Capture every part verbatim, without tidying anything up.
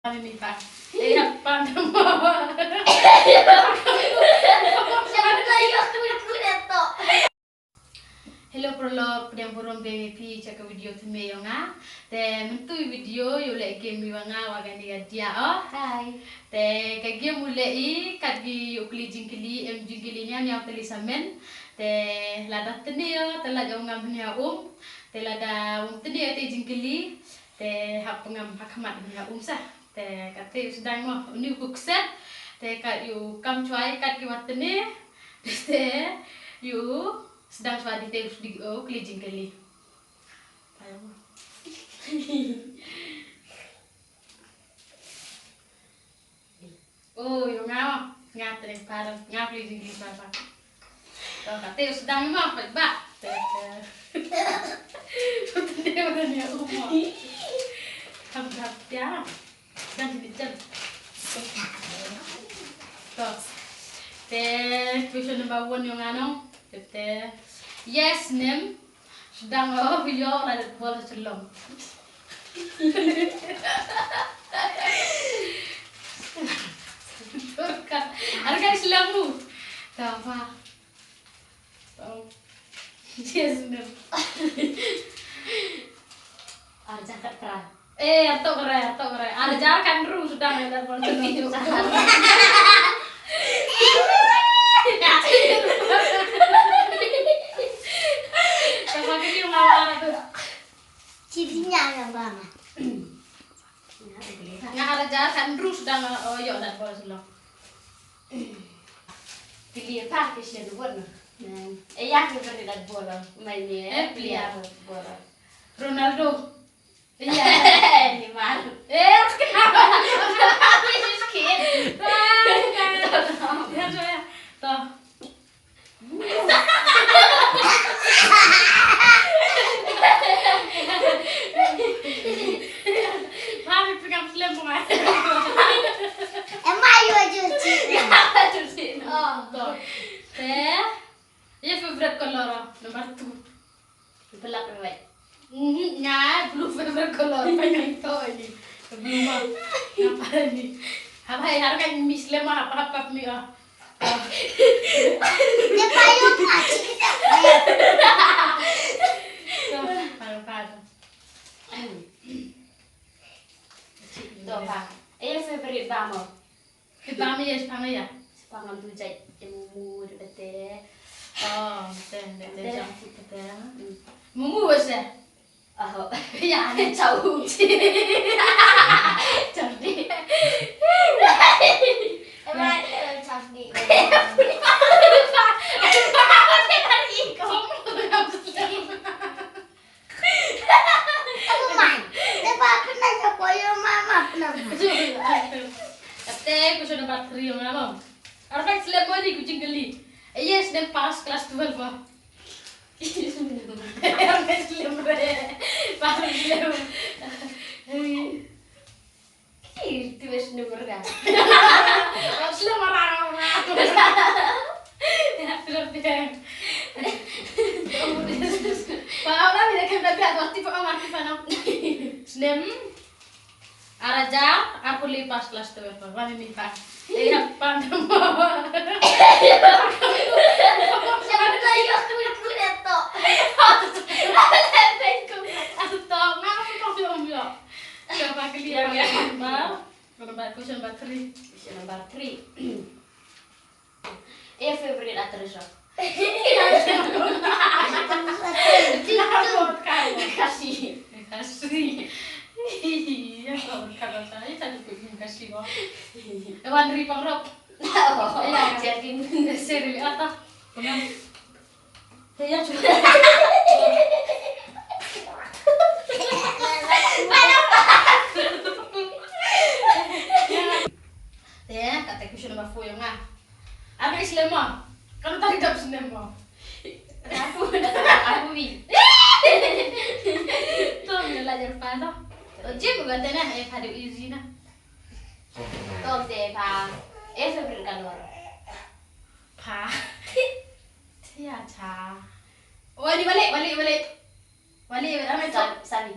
Mami pa. Eh, ya, pa, mo. Siapa tahu aku ikut atau. Hello, paralok, pdiang burom, bye bye phi cha ka video thymme yong nga. Te mynta i video yow leh game i wa nga wa kani ka Dia o. Hi. Te ka game u leh i kat ki yow kylli jingkylli, em jingkylli ñiaw ñiaw tylli samen. Te lada tynne o, te lada ngam ñiaw um. Te lada um tynne o te jingkylli. Te hap ngam ha khmat ñiaw um sa. Te kat te u sdang mo, uni u kset. Te kat yow kam chwa i kat ki wa tynne. Te yow sdang chwa di te u sdang o kylli jingkylli. Payung. Oh, yow nga, nga te parang, nga kylli jingkylli pa pa. To, kat te u sdang mo, pa ba. Te, te. Te, te, te, te, um mo. Kam, kam, ya. Jan, jan, jan. To. Te, question number one yong nga nong. Te, te. Yes, nem. Sdang o, yow la dat bol chlong. Ar ka slem u. To, pa. To. Yes, nem. Ar jakat pra. Eh, ar to kre, ar to kre. Ar jar kan ru sdang ya, dar pon sdang. Sama kini ngawa tu. Cirinya yang bama. Nga ar jar kan ru sdang, oh, yow dar pon sdang. Pili pa ke sian won. Eh, ya ke beri dar pon. Mai ni, eh, pili ya pon. Ronaldo. Iya. Neymar. Eh, kenapa? Just kidding. Bye, bye. Ya, ya. To. Mami, pegang film, Mami. Emma, you are just cheating. Ya, just cheating. Oh. To. Te, ya favorite color, number two. Black and white. Mhm, nga, blue favorite color. Pa nga to ini. Blue ma. Nga pa ini. Hap hai, har ka Miss le ma, hap, hap, hap mi, ah. Dia payung ma, cik kita. To, pa, pa. To, pa. Eh, favorite ba mo? Ki bam ya, spang ya. Spang am tu jai, mumu de bete. Oh, bete, bete, bete. Jam tu bete. Hmm. Mumu bete. Oh. Ya, ne chau. Chau di. Emang, eh, chau di. Oh my. Te pa pernah nyapo yo mama pernah. Ate, question number three, mama. Arfai slem mo ni ku jingkylli. Yes, then pass class twelve mo. Arfai slem re. Pass slem. Ki, tu bes number ka. Slem orang orang. Ya, slem dia. Pa, orang ni dah kena biar tu, tipe orang, tipe orang. Slem. Ar hajar arphaw le pass class twelve. Mami mi pa. Eh, ya, pa, nama? Siapa tahu aku ikut atau. Atau, ngam ko film yo. Siapa kali ya, ya. Number, number, question number three. Question number three. Eh, favorite actress o? Kasi. Kasi. Ya, Kasi. Ya, Kasi ko. Ewan ri pangrop. Oh, ya. Jadi, seri apa? Pernah. Te ya, chup. Te, kat te question number four yong nga. Arfai slem mo? Kan tadi dap slem mo. Aku, aku wi. To, mi la jar pa to. To, je bukan te na, eh, padu easy na. To, te pa. Eh, favorite color? Pa. Tia cha. Oh, ini balik, balik, balik. Balik, balik. Sa-, sani.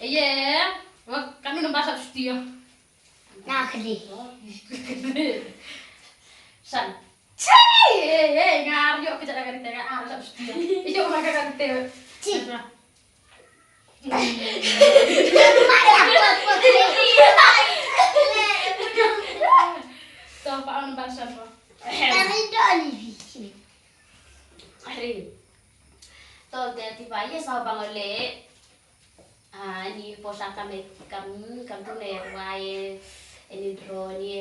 Eye, wa kanu number sap stia. Nakli. San. Chai, eye, ngar yo ke jara kari te, ngar sap stia. Iyo, maka kari te. Chi. To, pa ang number san po. Tari do ni. Ari. To, te ti pa, yes, sa bang le. Ah, ni po sa kam, kam, kam tu ne, wai, ni dro ni,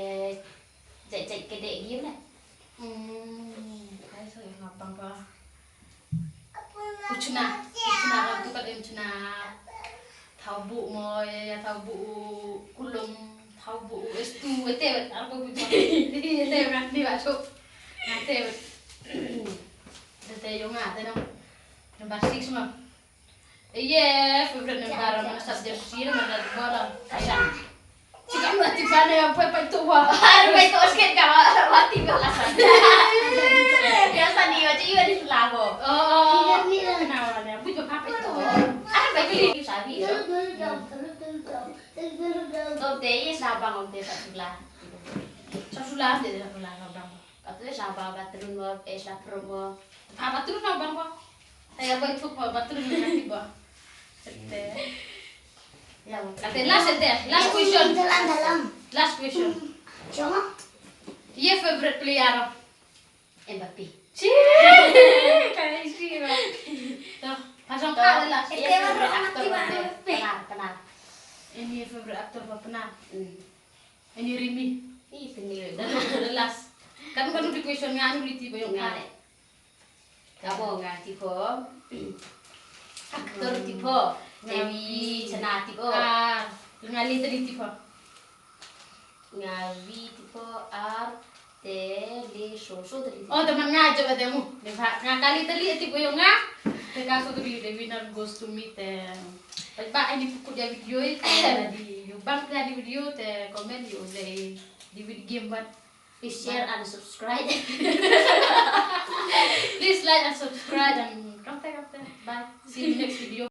jai, jai kede gim na. Hmm. Ai, so, nga bang pa. U chna, u chna, ram tu kat em chna. Thaw bu mo, ya, ya, thaw bu u kulum, thaw bu u estu, ete, ar bu bu. Ete, ngat ni ba chu. Ete. Ete, yo nga, ete no. Number six mo. Eye, favorite number, mana subject sira, mana bola. Asa. Chika mati bane, apa, apa itu, wah. Ar, apa itu, sket ka, wah, mati, wah, asa. Ya, sani, wah, ci, wah, di sula ko. Oh, kenal, ya. Apa itu, apa itu? Ar, apa itu, sabi, so. Om te, ye, sa bang, om te, sa sula. Sa sula, om te, sa sula, sa bang. Katu sa ba bathroom mo, eh, sa pro mo. Ah, bathroom na bang ba. Saya ba itu ba, bathroom na ti ba. Sete. Ya, kate last, sete. Last question. Dalam, dalam. Last question. Cuma? Ye favorite player? Mbappe. Ci. Kai ci ba. Toh, pasang ka last. Ye favorite actor ba? Penar, penar. Ini favorite actor ba, penar. Hmm. Ini Rimi. Ih, tengil. Dah, dah last. Kan, kan di question nga anu di tiba yung nga. Nga. Kabo nga tipo. Actor tipo. Nga Evi, wi. Chana tipo. Ah, nga li tadi tipo. Nga wi tipo ar te li so so tadi tipo. Oh, teman nga aja ba temu. Deh, nga kali tadi tipo yung nga. Te ka so tadi, the winner goes to me te. Bye bye, ini pukul dia video itu. Jadi, yung bang dia di video te comment yung le di video game buat. Please share and subscribe. Please like and subscribe and kamte kamte. Bye. See you next video.